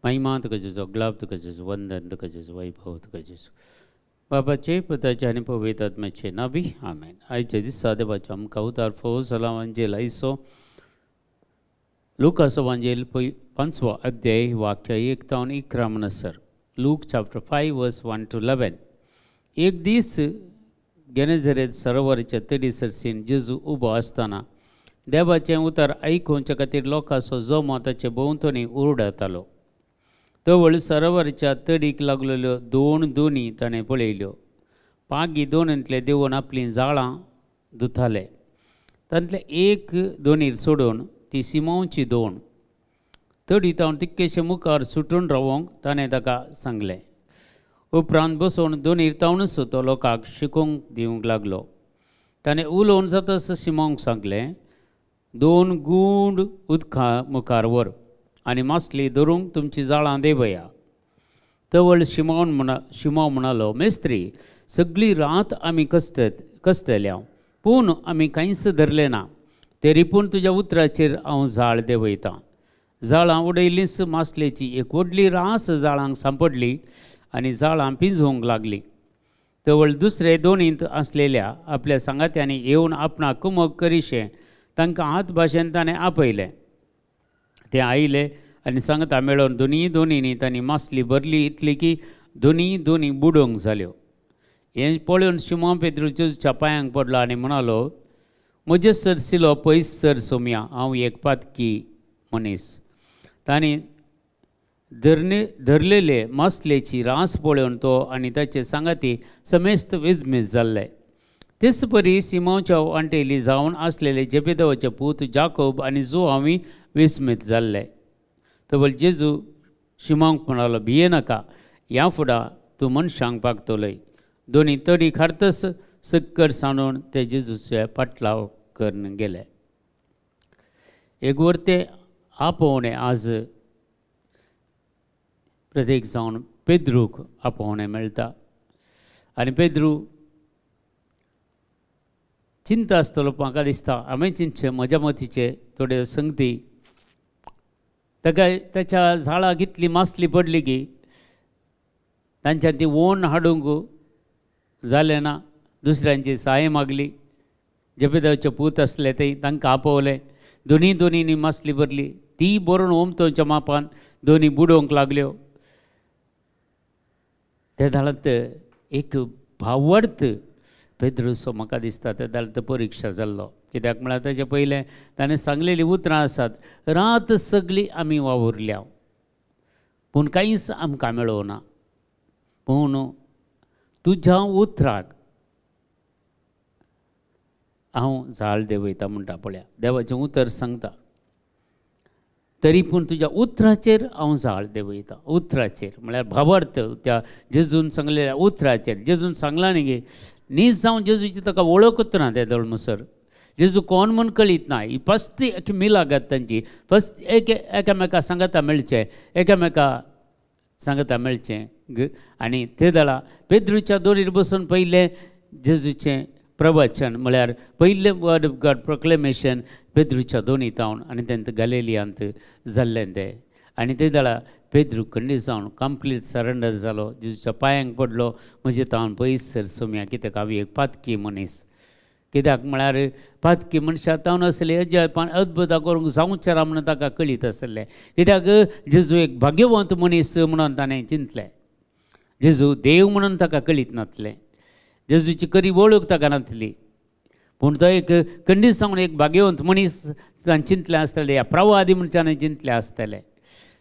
महिमा तुका जेजू, ग्लाब तुका जेजू, वंदन तुका जेजू, वैभव तुका जेजू. बाबाचे पुताचे आनी पवित्र आत्म्याचे नावी आमेन. आयच्या दिसा देवाचो आमकां उतार फोव जाला वांजेल आयसो लुकाचो वांजेल 5वो अध्याय वाक्य 1 तावन 11 म्हणसर. Luke chapter 5 verse 1 to 11. एक दीस गेनेझरेत सरोवराच्या तडी सरसीन जेजू उबो आसतना देवाचें उतर आयकुवच्या खातीर लोकांचो जमो ताचे भोंवतणी उरडतालो. तवळ सरोवराच्या तडीक लागलेल्यो 2 दोनी ताणें पळयल्यो. पागी दोनींतले देवून आपलीं जाळां धुताले. तांतले एक दोनीर सोडून ती सिमोवची दोन तडी तावन तितकेशे मुखार सुटून रावोंक ताणें ताका सांगलें. उपरांत बसोवन दोनीर तावनूच तो लोकांक शिकोवंक दिवंक लागलो. ताणें उलोवन जातच सिमोंक सांगलें, 2 गूंड उदका मुखार व्हर आनी मासली धरूंक तुमची जाळां देवया. तवळ शिमोन म्हणालो, मेस्त्री, सगळी रात आमी कश्टल्या पूण आमी कांयच धरलें ना, तरी पूण तुज्या उतराचेर हांव जाळ देंवयतां. जाळां उडयलींच मासलेची एक व्हडली रास जाळांक सांपडली आनी जाळां पिंजूंक लागली. तवळ दुसरे दोनींत आसलेल्या आपल्या सांगात्यांनी येवन आपणाक कुमक करिशें तांकां हात भाशेन ताणें आपयलें. ते आयले आनी सांगता मेळोवन दोनी दोनींनी तांणी मासली भरली इतली की दोनी दोनी बुडोवंक जाल्यो. हें पळोवन शिमोन पेद्रू जेजूच्या पांयांक पडलो आनी म्हणालो, म्हजे सरसिलो पयस सर सोमया, हांव एक पातकी मनीस. तांणी धरलेले मासलेची रास पळोवन तो आनी ताचे सांगाती समेस्त विजमीत जाल्ले. तेच परी सिमोच्या वांटेली जावन आसलेले जेबेदेवाचे पूत जाकोब आनी जुआंवूय विस्मीत जाल्ले. तवळ जेजू शिमोंक म्हणालो, भिये नाका, ह्या फुडां तूं मनशांक पागतलोय. दोनी तडी खारतच सक्कर सांडून ते जेजूचे पाटलाव करून गेले. एक वरते आपोवणें आज प्रत्येक जावन पेद्रूक आपोवणें मेळटा आनी पेद्रू चिंता आसतलो म्हाका दिसता. हांवें चिंतचें म्हज्या मतीचे थोडे संगती ताका ताच्या झाडाक इतली मासली पडली की तांच्यान ती ओन हाडूंक जालें ना. दुसऱ्यांची साय मागली. जेबेदाचे पूत आसले ते तांकां आपोवले. दोनी दोनींनी मासली भरली, ती भरून ओमतोच्या मापान दोनी बुडोवंक लागल्यो. ते धाडात एक भावार्थ पेद्रूचो म्हाका दिसता ते धाडात परिक्षा जाल्लो. कित्याक म्हळ्यार ताचे पयलें ताणें सांगलेलीं उतरां आसात, रात सगळी आमी वावुरल्या पूण कांयच आमकां मेळोना, पूण तुज्या उतराक हांव जाळ देंवयता म्हणटा. पळया देवाचें उतर सांगता, तरी पूण तुज्या उतराचेर हांव जाळ देंवयता. उतराचेर म्हळ्यार भावार्थ त्या जेजून सांगलेल्या उतराचेर. जेजून सांगलां न्ही गे, नीज जावन जेजूची ताका वळखूच ना. ते दळमसर जेजू कोण म्हूण कळीत ना. ही फक्त एक मिलागत तांची, फक्त एक एकामेका सांगता मेळचें, एकामेका सांगता मेळचें. आनी ते दळा पेद्रूच्या दोरीर बसून पयलें जेजूचें प्रवचन म्हळ्यार पयलें वर्ड ऑफ गॉड प्रोक्लेमेशन पेद्रूच्या दोनी तावन आनी तेंत गलेलियांत जाल्लें तें. आनी ते दळा पेद्रू खंडीत जावन कंप्लीट सरेंडर जालो, जेजूच्या पांयांक पडलो, म्हजे तावन पयस सर सोमया, कित्याक हांव एक पातकी मनीस. कित्याक म्हळ्यार पातकी मनशां तावन आसले अजापान अद्भुतां करूंक जावचें ना म्हणून ताका कळीत आसलें. कित्याक जेजू एक भाग्यवंत मनीस म्हणून ताणें चिंतलें. जेजू देव म्हणून ताका कळीत नासलें. जेजूची खरी वळख ताका नासली, पूण तो एक खंडीत जावन एक भाग्यवंत मनीस ताणें चिंतलें आसतलें, ह्या प्रवादी मनशान चिंतलें आसतलें.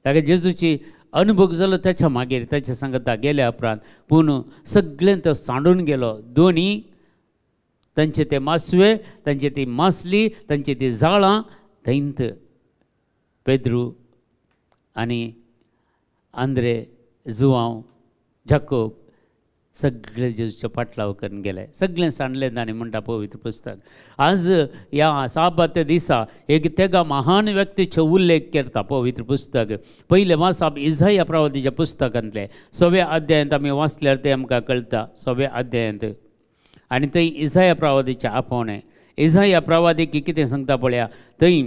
ताका जेजूची अनुभव जालो ताच्या मागीर ताच्या सांगता गेल्या उपरांत, पूण सगळें तो सांडून गेलो. दोनी तांचे ते मासवे, तांचे ती मासली, तांची ती जाळां थंयत पेद्रू आनी आंद्रे जुआंव जाकोब सगळे जेजूचे पाटलाव करून गेले, सगळें सांडलें ताणें म्हणटा पवित्र पुस्तक. आज ह्या साबात दिसा एक तेगा महान व्यक्तीचो उल्लेख करता पवित्र पुस्तक. पयलें वाचप इजाया प्रवादीच्या पुस्तकांतलें 6व्या अध्यायांत आमी वाचल्यार तें आमकां कळटा. 6व्या अध्यायांत आनी थंय इजाया प्रवादीचें आपोवणें. इजाया प्रवादी कितें सांगता पळया, थंय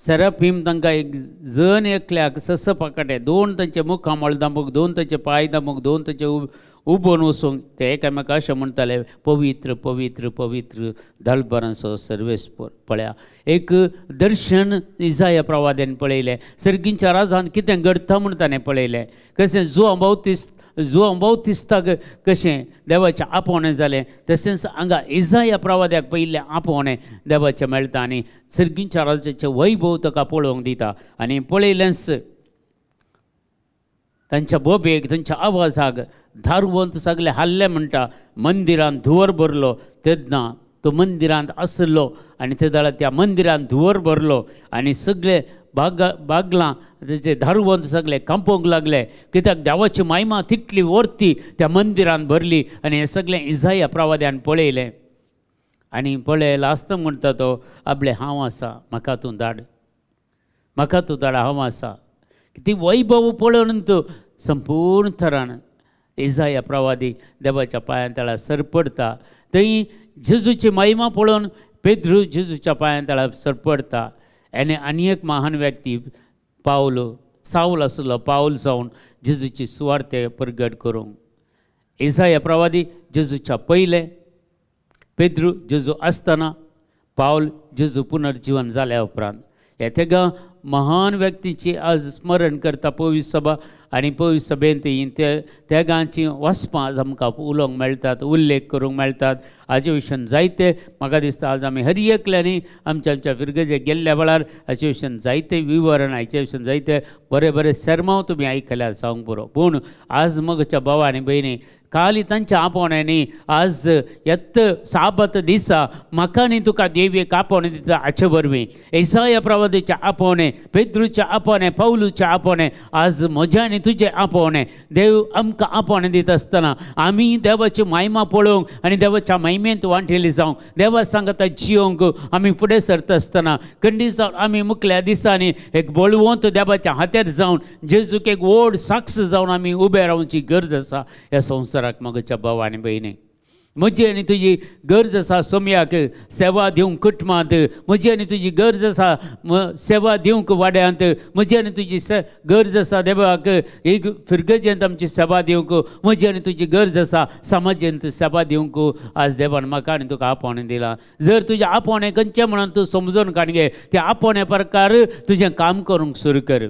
सेराफीम तांकां एक जण एकल्याक सस पाकाटे, 2 तांचे मुखामळ दामूंक, 2 तांचे पांय दामूंक, 2 तांचे उबोन वचूंक ते एकामेका अशें म्हणटाले, पवित्र पवित्र पवित्र दळभरांचो सर्वेस्पर. पळया एक दर्शन इजाया प्रवाद्यान पळयलें, सर्गींच्या राजान कितें घडटा म्हूण ताणें पळयलें, कशें जुआंव बाउतिस्ताक कशें देवाचें आपोवणें जालें, तशेंच हांगा इजाया प्रवाद्याक पयिल्लें आपोवणें देवाचें मेळटा आनी सर्गींच्या राजाचें वैभव ताका पळोवंक दिता. आनी पळयलेंच तांच्या बोबेक, तांच्या आवाजाक दारवंत सगळे हाल्ले म्हणटा. मंदिरांत धुंवर भरलो तेन्ना तो मंदिरांत आसलो आनी ते जाल्यार त्या मंदिरांत धुंवर भरलो आनी सगळे बागलां तेचे दारवंत सगळे कांपोंक लागले, कित्याक देवाची महिमा तितली वर्ती त्या मंदिरांत भरली. आनी हें सगळें इजाया प्रवाद्यान पळयलें आनी पळयलें आसता म्हणटा तो, आपले हांव आसा, म्हाका तूं धाड, म्हाका तूं धाड, हांव आसा. ती वैभव पळोवन तो संपूर्ण थरान इजाया प्रवादी देवाच्या पांयां तळा सरपडटा. थंय जेजूची महिमा पळोवन पेद्रू जेजूच्या पांयां तळा सरपडटा. आनी आनी एक महान व्यक्ती पावल, सावल आसलो, पावल जावन जेजूची सुवार्ते परगट करूंक. इजाया प्रवादी जेजूच्या पयले, पेद्रू जेजू आसतना, पावल जेजू पुनर्जीवन जाल्या उपरांत. ह्या तेगा महान व्यक्तीची आज स्मरण करता पवित्र सभा आनी पवित्र सभेंत ते तेगांची वाचपां आज आमकां उलोवंक मेळटात, उल्लेख करूंक मेळटात. हाजे विशयान जायते म्हाका दिसता आज आमी हर एकल्यांनी आमच्या आमच्या फिरगजेक गेल्ल्या वेळार हाचे विशयान जायते विवरण, हाचे विशयान जायते बरे बरे सेर्मांव तुमी आयकल्यार जावंक पुरो. पूण आज म्हज्या भावा आनी भयणी खाली तांच्या आपोवण्यांनी आज येत साबत दिसा म्हाका न्ही तुका देवी आपोवणें दिता. हाचे वरवीं इसाया प्रवादीचें आपोवणें, पेद्रूचें आपोवणें, पावलूचें आपोवणें, आज म्हज्या आनी तुजें आपोवणें. देव आमकां आपोवणें दिता आसतना आमी देवाची महिमा पळोवंक आनी देवाच्या महिमेंत वांटेली जावंक, देवा सांगता जियोंक आमी फुडें सरता आसतना खंडीत जावन आमी मुखल्या दिसांनी एक बळवंत देवाच्या हातेर जावन जेजूक एक व्हड साक्ष जावन आमी उबे रावची गरज आसा ह्या संवसाराक. म्हज्या भाव आनी भयणी, म्हजी आनी तुजी गरज आसा सोमयाक सेवा दिवंक कुटुंबांत, म्हजी आनी तुजी गरज आसा सेवा दिवंक वाड्यांत, म्हजी आनी तुजी गरज आसा देवाक एक फिरगजेंत आमची सेवा दिवंक, म्हजी आनी तुजी गरज आसा समाजेंत सेवा दिवंक. आज देवान म्हाका आनी तुका आपोवणें दिलां. जर तुजें आपोवणें खंयचें म्हणून तूं समजून काड घे, त्या आपोवण्या प्रकार तुजें काम करूंक सुरू कर.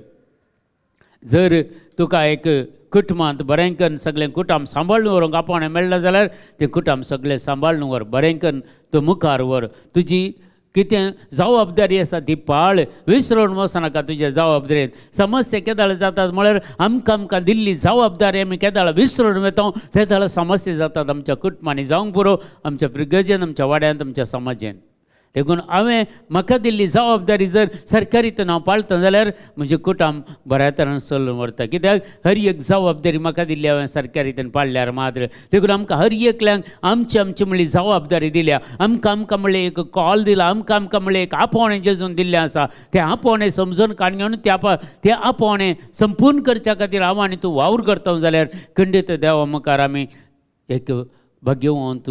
जर तुका एक कुटुंबांत बरें करून सगळें कुटुंब सांबाळून व्हरूंक आपोवणें मेळ्ळें जाल्यार तें कुटुंब सगळें सांबाळून व्हर, बरें करून तूं मुखार व्हर. तुजी कितें जबाबदारी आसा ती पाळ, विसरून वचनाका तुज्या जबाबदारेंत. समस्या केदाळ जातात म्हळ्यार आमकां आमकां दिल्ली जबाबदारी आमी केदाळ विसरून वता, तेदाळ समस्या जातात आमच्या कुटुंबांनी जावंक पुरो, आमच्या फिरगजेन, आमच्या वाड्यांत, आमच्या समाजेन. देखून हांवें म्हाका दिल्ली जबाबदारी जर सरकारी तर हांव पाळटा जाल्यार म्हजें कुटुंब बऱ्या तरान चलून व्हरता. कित्याक हर एक जबाबदारी म्हाका दिल्ली हांवें सरकारी पाळल्यार मात्र. देखून आमकां हर एकल्यांक आमची आमची म्हणली जबाबदारी दिल्या, आमकां आमकां म्हणलें एक कॉल दिला, आमकां आमकां म्हणलें एक आपोवणें जेजून दिल्लें आसा. तें आपोवणें समजून काडून घेवन तें आपोवणें संपूर्ण करच्या खातीर हांव आनी तूं वावर करता जाल्यार खंडीत देवा मुखार आमी एक भाग्यवंत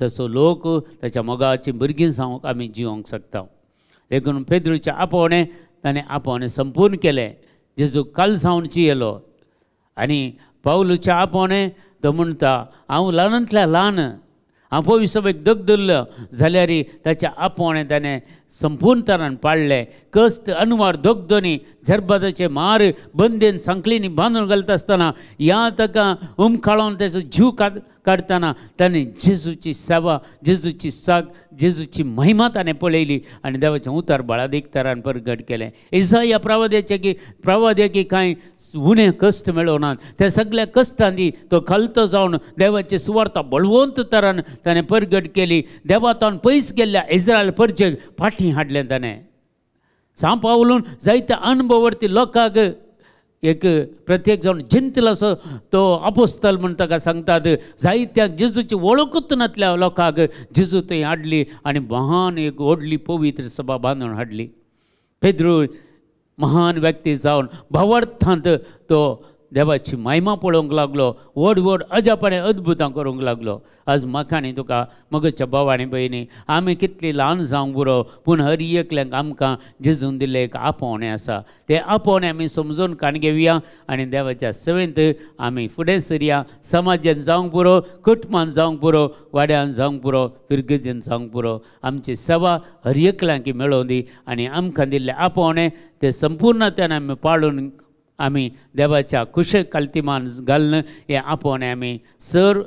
तसो लोक ताच्या मोगाची भुरगीं जावंक आमी जिवंक शकता. देखून पेद्रूचें आपोवणें ताणें आपोवणें संपूर्ण केलें. जेजू काल जावन जियेलो. आनी पावलूचें आपोवणें तो म्हणटा हांव ल्हानांतल्या ल्हान, हांव पयस सभेक दगदल्लो जाल्यार ताचें आपोवणें ताणें संपूर्ण तरान पाळ्ळें. कश्ट अनवार दोगदोनी झरबादाचे मार बंदेन सांखळींनी बांदून घालता आसतना ह्या ताका उमकाळोन ताचो जीव काडटना ताणें जेजूची सेवा, जेजूची साग, जेजूची महिमा ताणें पळयली आनी देवाचें उतर बळादीक तरान परगट केलें. इसाया प्रवाद्याकी कांय उणें कश्ट मेळोनात, त्या सगळ्या कश्टांनी तो खलतो जावन देवाची सुवार्ता बळवंत तरान ताणें परगट केली. देवातान पयस गेल्ल्या इस्रायल परजेक फाटीं हाडलें ताणें. सांपावलून जायते अणभवर्ती लोकांक एक प्रत्येक जावन जिंतल असो तो अपोस्तल म्हण ताका सांगतात. जायत्या जेजूची वळखूच नासल्या लोकांक जेजू थंय हाडली आनी महान एक व्हडली पवित्र सभा बांदून हाडली. पेद्रू महान व्यक्ती जावन भावार्थांत तो देवाची महिमा पळोवंक लागलो, व्हड व्हड अजापाणे अद्भुतां करूंक लागलो. आज म्हाका आनी तुका मगच्या भाव आनी भयणी आमी कितली ल्हान जावंक पुरो, पूण हर एकल्यांक आमकां जेजून दिल्लें एक आपोवणें आसा. तें आपोवणें आमी समजून काण घेवया आनी देवाच्या सेवेंत आमी फुडें सरया. समाजान जावंक पुरो, कुटुंबान जावंक पुरो, वाड्यान जावंक पुरो, फिरगजेन जावंक पुरो, आमची सेवा हर एकल्यांक मेळोवं दी आनी आमकां दिल्लें आपोवणें तें संपूर्णतेन आमी पाळून आमी देवाच्या कुशेक कालतिमान घालून हें आपोवणें आमी सर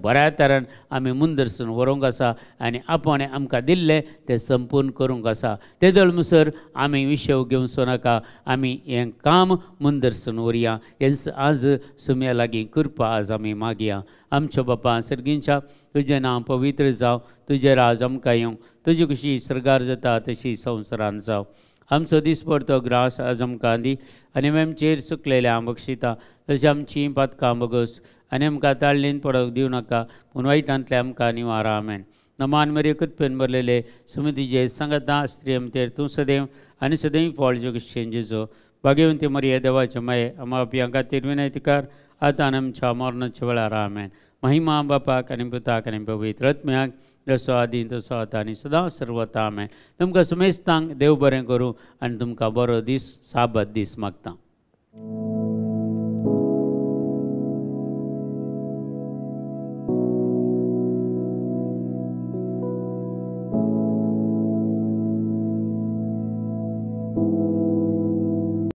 बऱ्या तरान आमी मुंदरसून व्हरूंक आसा आनी आपोवणें आमकां दिल्लें तें संपूर्ण करूंक आसा. ते दळमुसर आमी विशय घेवचो नाका, आमी हें काम मुंदरसून व्हरया. हेंच आज सुम्या लागीं कृपा आज आमी मागया. आमच्या बापा सर्गींच्या, तुजें नांव पवित्र जावं, तुजें राज आमकां येवं, तुजी कशी सर्गार जाता तशी संवसारान जावं. आमचो दिसपडतो ग्रास आज आमकां दी आनी आमचेर चुकलेल्या बक्षिता तशें आमची पातकां बगस आनी आमकां ताळणीन पडोवंक दिवं नाका, पूण वायटांतलें आमकां निवारा. आमेन. नमान मरे कृपेन भरलेले समितीचे सांगता स्त्री आमचेर तूं सदैव आनी सदैव फळ जोगशेन जेजो. भाग्यवंती मरिये देवाचे माये, आमा आपल्या खातीर विनयतीकार आतां आमच्या मरणाच्या वेळार. आमेन. महिमा बापाक आनी पुताक आनी पवित्र आत्म्याक, जसो आदी तसो आतां आनी सदां सर्वता. आमेन. तुमकां समेस्तांक देव बरें करूं आनी तुमकां बरो दीस, साबत दीस मागता.